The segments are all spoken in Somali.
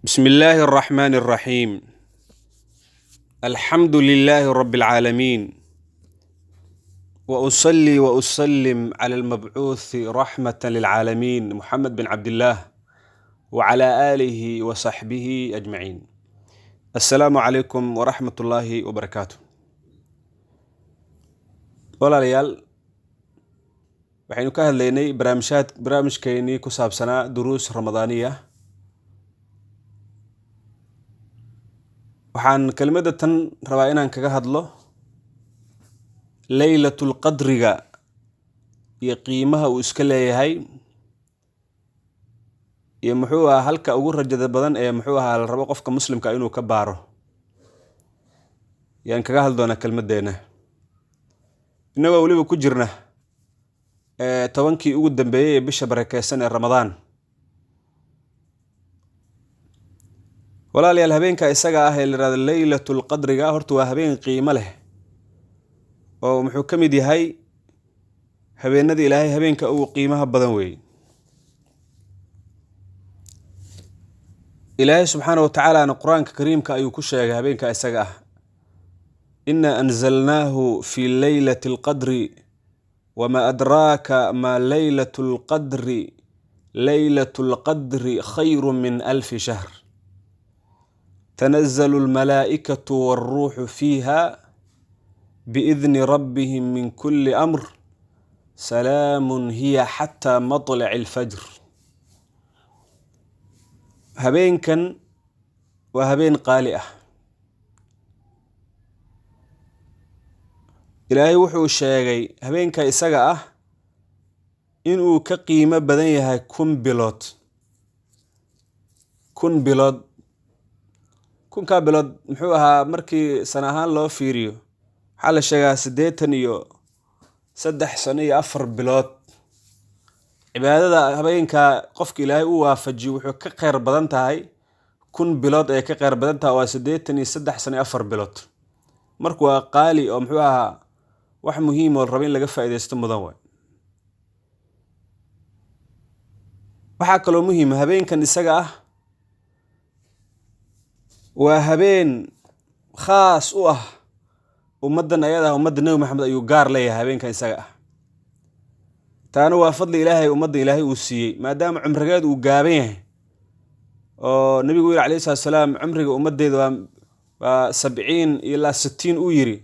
بسم الله الرحمن الرحيم. الحمد لله رب العالمين، واصلي واسلم على المبعوث رحمه للعالمين محمد بن عبد الله وعلى اله وصحبه اجمعين. السلام عليكم ورحمه الله وبركاته. Walaalayaal, waxaynu ka hadlaynay barnaamijhaad barnaamijkeynii ku saabsanaa duruus ramadaaniya. Waxaan kelimadda tan rabaa inaan kaga hadlo leylatul qadriga iyo qiimaha uu iska leeyahay iyo muxuu ahaa halka ugu rajada badan ee muxuu ahaa la rabo qofka muslimka inuu ka baaro. Yaan kaga hadli doonaa kelmaddeena, innagoo weliba ku jirna 10kii ugu dambeeyey ee bisha barakeysan ee Ramadaan. Walaalayaal, habeenka isaga ah ee la yihahdo leylatul qadriga horta waa habeen qiimo leh oo muxuu ka mid yahay habeenada Ilaahay habeenka ugu qiimaha badan weeye. Ilaahay subxaana wa tacaalaana Qur-aanka kariimka ayuu ku sheegay habeenka isaga ah: ina anzalnaahu fi leylati alqadri wma adraaka ma leylat lqadri, leylat lqadri khayru min alfi shahr, tanazalu almalaa'ikatu walruuxu fiiha biidni rabbihim min kuli amr, salaamun hiya xataa matlaci alfajr. Habeenkan waa habeen qaali ah. Ilaahay wuxuu sheegay habeenka isaga ah inuu ka qiimo badan yahay 1000 bilood. 1000 bilood, 1000kaa bilood muxuu ahaa markii sana ahaan loo fiiriyo, waxaa la sheegaa 83 sano iyo 4 bilood. Cibaadada habeenka qofka Ilaahay u waafajiyo wuxuu ka kheyr badan tahay 1000 bilood ay ka kheyr badan tahay, waa 83 sano iyo 4 bilood. Marka waa qaali oo muxuu ahaa wax muhiim oo la rabo in laga faa'iidaysto mudan waay. Waxaa kaloo muhiima, habeenkan isaga ah waa habeen khaas u ah ummaddan ayada ah, ummadda Nebi Maxamed ayuu gaar leeyahay habeenkan isaga ah. Taana waa fadli Ilaahay ummadda Ilaahay uu siiyey, maadaama cumrigeedu uu gaaban yahay oo Nebigu yiri calayhi salatu salaam cumriga ummaddeeda waa 70 ilaa 60 uu yiri,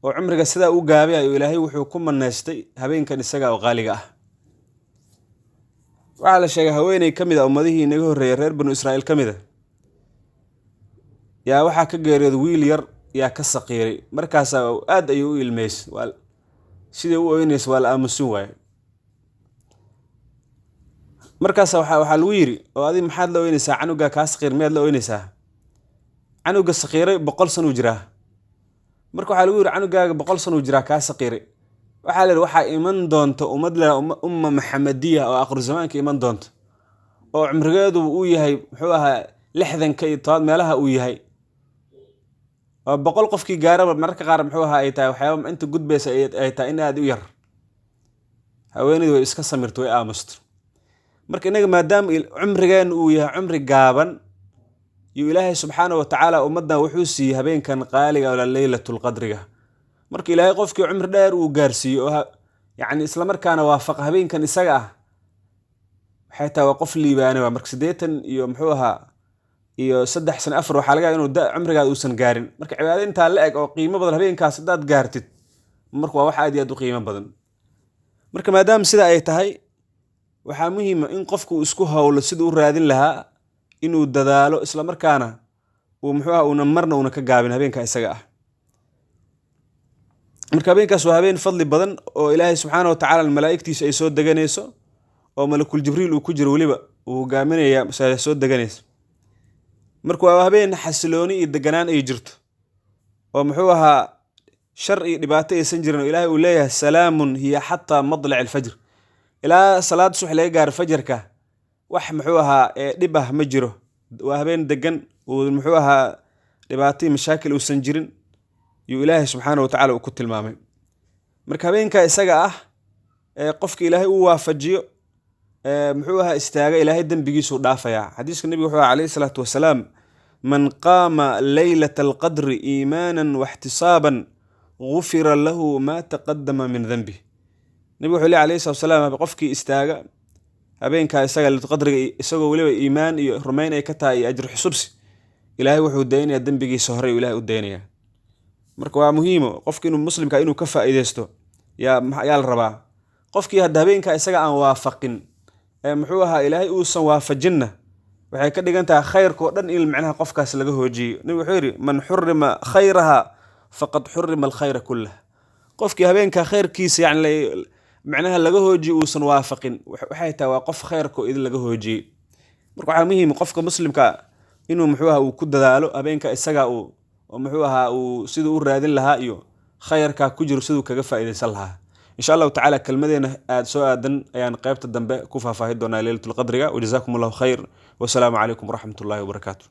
oo cumriga sidaa u gaaban yahay, Ilaahay wuxuu ku manaystay habeenkan isaga oo qaaliga ah. Waxaa la sheegay haweeney ka mid a ummadihii inaga horreeyay, reer Banu Israa'iil ka mid a, yaa waxaa ka geeriyooday wiil yar, yaa ka saqiiray. Markaasaa aad ayuu u ilmeysay, waa sidai u oynaysa waa la aamusin waaye. Markaasa waxaa lagu yiri: oo adi maxaad la oynaysaa? Canugaa kaa saqiir miyaad la oynaysaa? Canuga saqiiray 100 sanuu jiraa. Marka waxaa lagu yiri: canugaaga 100 sanuu jiraa kaa saqiiray. Waxaa la yidhi: waxaa iman doonta ummad la umma maxamediya oo aqru zamaanka iman doonta oo cumrigeedu uu yahay muxuu ahaa 60ka iyo tobaad meelaha uu yahay, oo 100 qofkii gaaraba mararka qaar muxuu ahaa ay tahay waxyaaba inta gudbaysa ay tahay in aada u yar. Haweeneydu way iska samirto, way aamusto. Marka innaga maadaama cumrigeenu uu yahay cumri gaaban, iyo Ilaahay subxaana wa tacaala ummaddan wuxuu siiyey habeenkan qaaliga oo leylatulqadriga. Marka Ilaahay qofkii cumri dheer uu gaarsiiyo oo yacni islamarkaana waafaqa habeenkan isaga ah, waxay tahay waa qof liibaanay. Waa marka 80 iyo muxuu ahaa iyo 3 sano 4, waxaa laga yaaba inuu cumrigaada uusan gaarin. Marka cibaado intaa la eg oo qiimo badan habeenkaas haddaad gaartid, marka waa wax aad iyo aad u qiimo badan. Marka maadaama sida ay tahay, waxaa muhiima in qofku uu isku howlo siduu u raadin lahaa, inuu dadaalo, islamarkaana uu muxuu aha una marna una ka gaabin habeenka isaga ah. Marka habeenkaas waa habeen fadli badan oo Ilaahay subxaana wa tacaala malaa'igtiisa ay soo deganayso, oo malakul Jibriil uu ku jiro, weliba uu hogaaminaya soo deganayso. Marka waa habeen xasilooni iyo deganaan ay jirto oo muxuu ahaa shar iyo dhibaato aysan jirin, oo Ilaahay uu leeyahay: salaamun hiya xataa matlaci alfajr. Ilaa salaad subax laga gaaro fajarka wax muxuu ahaa ee dhib ah ma jiro. Waa habeen degan uu muxuu ahaa dhibaato iyo mashaakil uusan jirin yuu Ilaahay subxaana wa tacala uu ku tilmaamay. Marka habeenka isaga ah ee qofka Ilaahay uu waafajiyo muxuu ahaa istaaga, Ilaahay dembigiisuu dhaafayaa. Xadiiska Nebiga wuxuu aha calayhi salaatu wasalaam: "Man qaama leylata alqadri iimaanan waxtisaaban gufira lahu maa taqadama min denbih." Nebigu wuxuu ley alayhi salatu wasalaam: qofkii istaaga habeenkaa isaga leylatulqadriga, isagoo weliba iimaan iyo rumayn ay ka tahay iyo ajir xusubsi, Ilaahay wuxuu daynayaa dembigiisa horey uu Ilahay u daynayaa. Marka waa muhiimo qofki inuu muslimka inuu ka faa'iideysto yaa la rabaa. Qofkii hadda habeenkaa isaga aan waafaqin ee muxuu ahaa Ilaahay uusan waafajinna, waxay ka dhigan tahay khayrkao dhan in macnaha qofkaas laga hoojiyo. Nebigu wuxuu yidhi: "Man xurima khayraha faqad xurima alkhayra kullah." Qofkii habeenkaa khayrkiisa yani macnaha laga hoojiyo, uusan waafaqin, waxay tahay waa qof khayrkoo idin laga hoojiyey. Marka waxaa muhiim qofka muslimka inuu muxuu aha uu ku dadaalo habeenka isaga uu oo muxuu ahaa uu siduu u raadin lahaa iyo khayrkaa ku jiro siduu kaga faa'iidaysan lahaa. Insha Allahu tacala, kelmadeena aada soo aadan ayaan qeybta dambe ku faahfaahin doonaa leylatulqadriga. Wajazaakum Allahu khayr, wasalaamu calaykum waraxmat ullahi wabarakaatu.